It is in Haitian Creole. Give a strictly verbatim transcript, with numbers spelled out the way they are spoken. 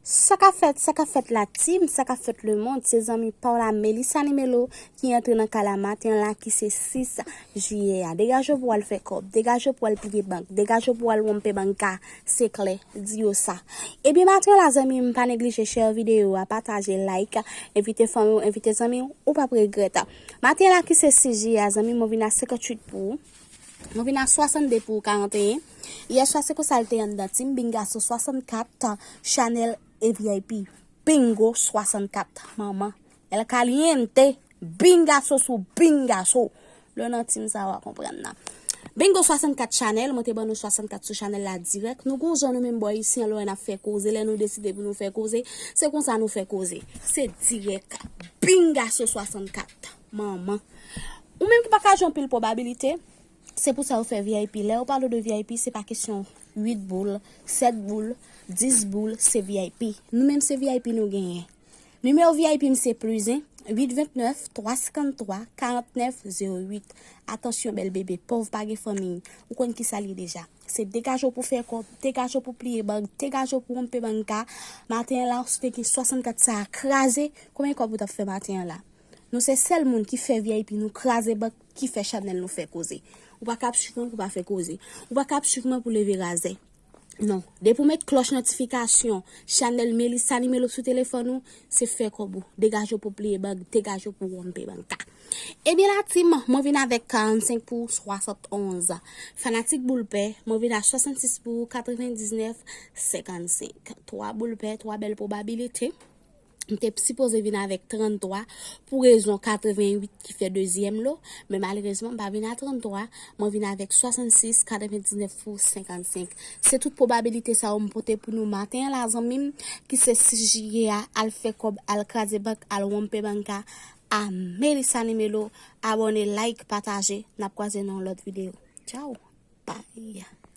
Sa k ap fèt, sa k ap fèt la team, sa k ap fèt lemonn, se zanmi pa w la Melissa Nimelo ki antre nan kay la maten an la ki se sis jiyè a. Degaje w pou w al fè kòb, degaje w pou w al pliye bank, degaje w pou w al wonpe banka, se klè, di yo sa. Ebyen maten an la zanmi m, pa neglije share videyo a, pataje, like, envite fanmi w, envite zanmi w, ou p ap regrèt. Maten an la ki se sis jiyè a zanmi m, mwen vin a senkanntuit pou ou. Mwen vin a swasannde pou karanteyen. Yè swa se konsa l te anndan team, Bingaso swasannkat, Chanel e V I P. Bingo swasannkat, manman. El Caliente, Bingaso sou Bingaso. Lè w nan team sa w a konprann nan. Bingo swasannkat Chanel, mwen te ban nou swasannkat sou Chanel la dirèk. Nou gon jan nou menm bò isi an lè w wè n ap fè koze, lè nou deside pou nou fè koze, se konsa nou fè koze. Se dirèk. Bingaso swasannkat, manman. Ou menm ki pa ka jwe anpil pwobabilite, se pou sa yo fè V I P. Lè yo pale de V I P, se pa kesyon uit boul, sèt boul, dis boul, se V I P. Nou menm se V I P nou genyen. Nimewo V I P m se plus un, uit vennèf, twa senkanntwa, karantnèf, zewo uit. Atansyon bèl bebe, pòv pa gen fanmi. Ou konn kisa l ye deja. Se degaje w pou fè kòb, degaje w pou pliye bank, degaje w pou wonpe banka. Maten an la, si w te gen swasannkat sa a kraze, konbyen kòb ou t ap fè maten an la? Nou se sèl moun ki fè V I P nou kraze bank, ki fè Chanel nou fè koze. Ou pa ka ap swiv mwen pou pa fè koze. Ou pa ka ap swiv mwen pou leve razè. Non. Depi w met klòch notifikasyon Chanel Melissa Nimelo sou telefòn ou, se fè kòb ou. Degaje w pou pliye bank, degaje w pou wonpe banka. Ebyen la team, mwen vin avèk karannsenk pou swasannonz. Fanatik boul pè, mwen vin a swasannsis pou katrevendiznèf senkannsenk. Twa boul pè, twa bèl pwobabilite. M te sipoze vin avèk tranntwa pou rezon katrevenwit ki fè dezyèm lo, men malerezman m pa vin a tranntwa, mwen vin avèk swasannsis, katrevendiznèf pou senkannsenk. Se tout pwobabilite sa yo m pote pou nou maten an la zanmi m, ki se sis jiyè a, al fè kòb, al kraze bank, al wonpe banka a Melissa Nimelo. Abòne, like, pataje, n ap kwaze nan yon lòt videyo. Tchaw, bye.